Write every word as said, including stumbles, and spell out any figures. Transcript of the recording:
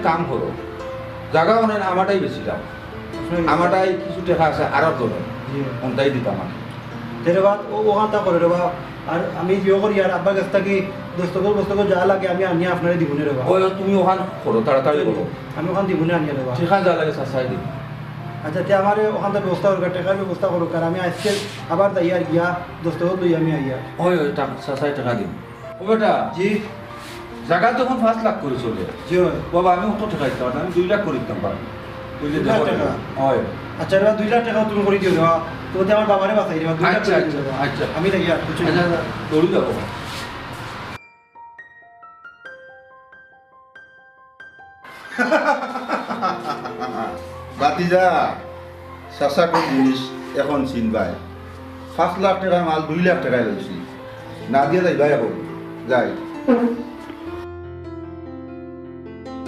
কাম করো, জাগা মানে আমারটাই বেশি দাম। আমারটাই কিছু টেকা আছে, আর আর ধরো জি। কোনটাই দিতাম আর। তে রে বা, ও, ওখানটা করে রে বা। আর আমি ইয়ে করি, আর আব্বার কাছ থাকি দস্তখত, দস্তখত যা লাগে আমি আনিয়া আপনারে দিবনে রে বা। ওই, তুমি ওখান করো, তাড়াতাড়ি করো। আমি ওখান দিবনে আনিয়া রে বা। টেকা যা লাগে, চাচাই দিবো। আচ্ছা, তে আমারে ওখানটা ব্যবস্থা করো, টেকার ব্যবস্থা করো, কারণ আমি আজকে আবার যাই আর গিয়া দস্তখত লই আমি আইয়া। ওই, ওই, টা-, চাচাই টেকা দিবো। ও বেটা, জি। জাগা তো অখন পাঁচ লাখ করি চলে। জি অয়। বাবা, আমি অত টেকা দিতাম পারি না, আমি দুই লাখ করি দিতাম পারি। বুঝলে, দুই লাখ দেখো টেকা? অয়। আচ্ছা, এবার দুই লাখ টেকা তুমি করি দিও রে বা। তুমি তো আমার বাবারে বাঁচাই রে বা, দুই লাখ আচ্ছা, টেকা আচ্ছা, দিও রে বা। আচ্ছা। আমি দেখি আর কিছু আচ্ছা, আচ্ছা, দৌড়ি যাবো। ভাতিজা, চাচা কোন জিনিস অখন চিনবায়। পাঁচ লাখ টেকার মাল দুই লাখ টেকায় লইছি। না দিয়া যাইবায় অখন। যাই।